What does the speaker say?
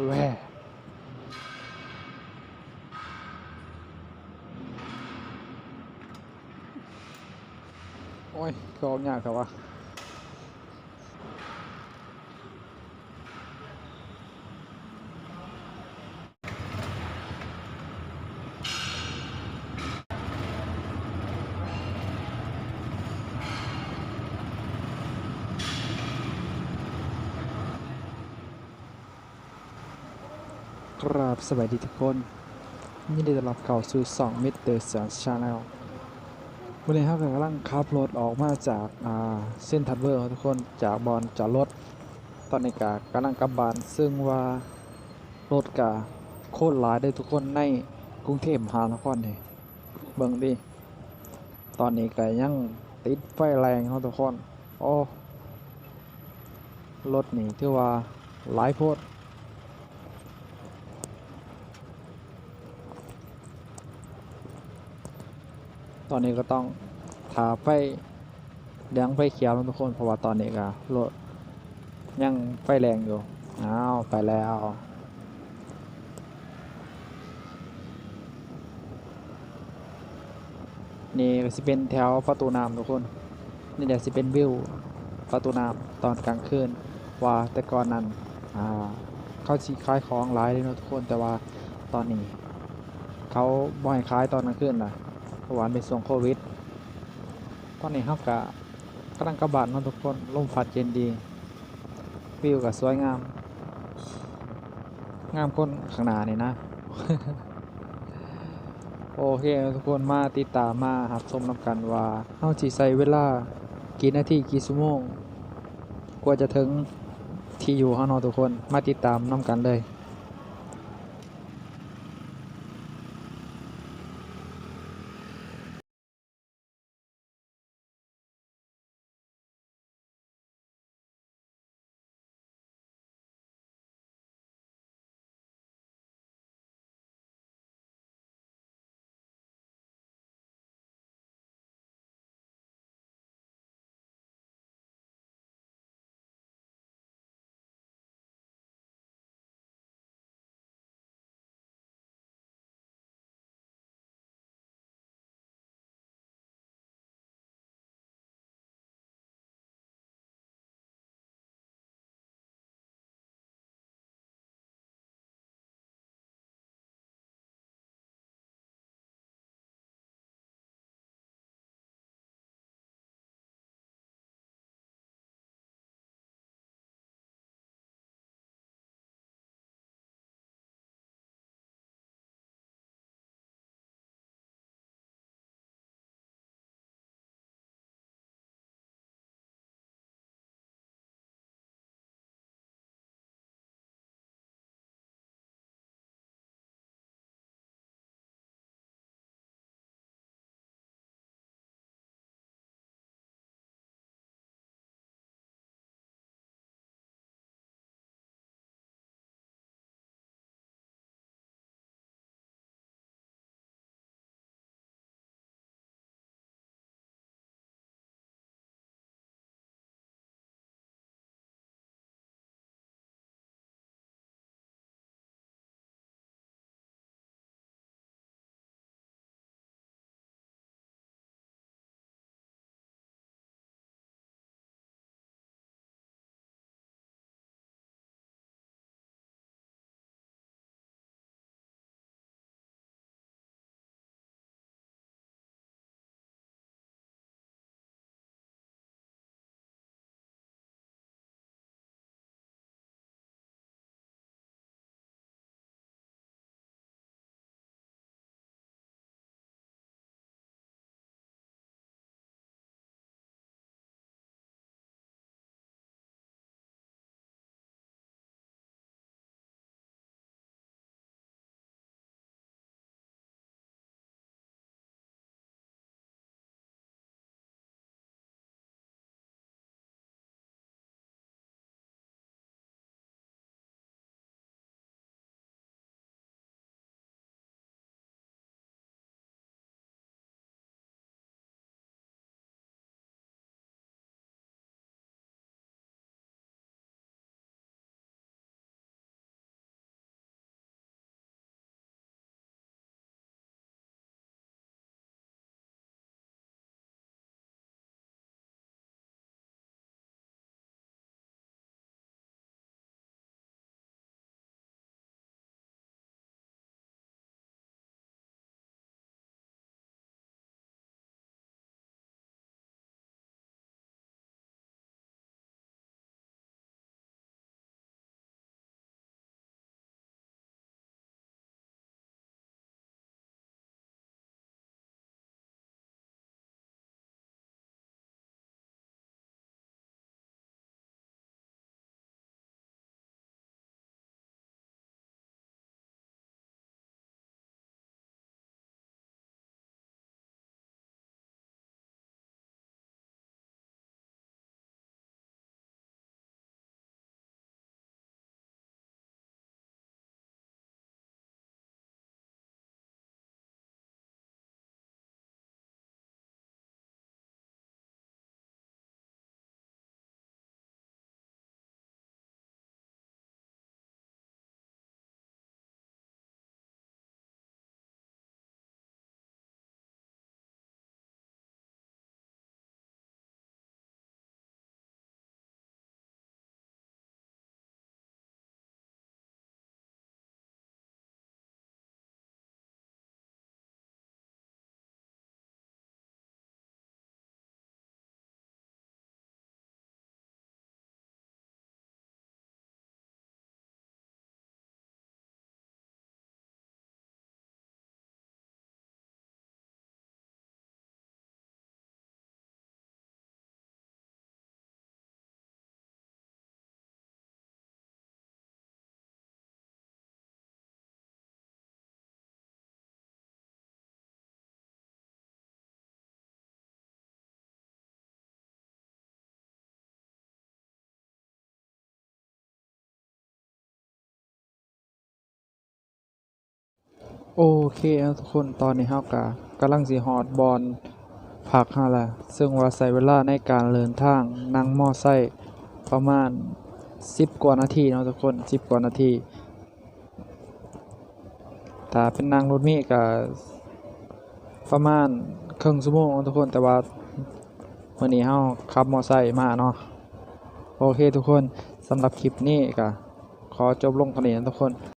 ແວ ໂອ້ຍ ຄືອອກຍາກແທ້ວະ. ກາບສະບາຍດີທຸກຄົນ, ຍິນດີຕ້ອນຮັບເຂົ້າສູ່ຊ່ອງ ມິສເຕີ ແຊນ ແຊນແນລ. ມື້ນີ້ເຮົາກໍກຳລັງຂັບລົດອອກມາຈາກ ອ່າ ເຊັນທຣານເວີລທຸກຄົນ, ຈາກບ່ອນຈອດລົດ. ຕອນນີ້ກໍກຳລັງກັບບ້ານ, ເຊິ່ງວ່າລົດກໍໂຄດຫຼາຍເດ້ທຸກຄົນ ໃນກຸງເທບມະຫານະຄອນນີ້. ເບິ່ງຕິ ຕອນນີ້ກໍຍັງຕິດໄຟແດງເນາະທຸກຄົນ. ໂອ້ ລົດນີ້ຖືວ່າຫຼາຍໂພດ. ຕອນນີ້ກໍຕ້ອງຖ້າໄຟ ແດງໄຟຂຽວເນາະທຸກຄົນ, ເພາະວ່າຕອນນີ້ກໍລົດຍັງໄຟແດງຢູ່. ອ້າວ ໄປແລ້ວ. ນີ້ກໍຊິເປັນແຖວປະຕູນ້ຳທຸກຄົນ. ນີ້ແຫຼະຊິເປັນວິວປະຕູນ້ຳຕອນກາງຄືນ, ວ່າແຕ່ກ່ອນນັ້ນ ອ່າ ເຂົາຊິຂາຍຂອງຫຼາຍເດ້ເນາະທຸກຄົນ, ແຕ່ວ່າຕອນນີ້ເຂົາບໍ່ໃຫ້ຂາຍຕອນກາງຄືນລະ ເພາະວ່າມັນເປັນຊ່ວງໂຄວິດ. ຕອນນີ້ເຮົາກະ ກຳລັງກັບບ້ານເນາະທຸກຄົນ, ລົມພັດເຢັນດີ, ວິວກໍສວຍງາມ, ງາມກວ່າຂ້າງໜ້ານີ້ນະ. ໂອເຄທຸກຄົນ, ມາຕິດຕາມມາຮັບຊົມນຳກັນວ່າເຮົາຊິໃຊ້ເວລາກີ່ນາທີ ກີ່ຊົ່ວໂມງ ກວ່າຈະເຖິງທີ່ຢູ່ເຮົາເນາະທຸກຄົນ, ມາຕິດຕາມນຳກັນເລີຍ. ໂອເຄເນາະທຸກຄົນ, ຕອນນີ້ເຮົາກະກຳລັງຊິຮອດບ່ອນພັກເຮົາລະ, ເຊິ່ງວ່າໃຊ້ເວລາໃນການເດີນທາງນັ່ງມໍໄຊປະມານສິບກວ່ານາທີເນາະທຸກຄົນ, ສິບກວ່ານາທີ. ຖ້າເປັນນັ່ງລົດເມກະປະມານເຄິ່ງຊົ່ວໂມງເນາະທຸກຄົນ, ແຕ່ວ່າມື້ນີ້ເຮົາຂັບມໍໄຊມາເນາະ. ໂອເຄທຸກຄົນ, ສຳລັບຄລິບນີ້ກະຂໍຈົບລົງເທົ່ານີ້ເນາະທຸກຄົນ.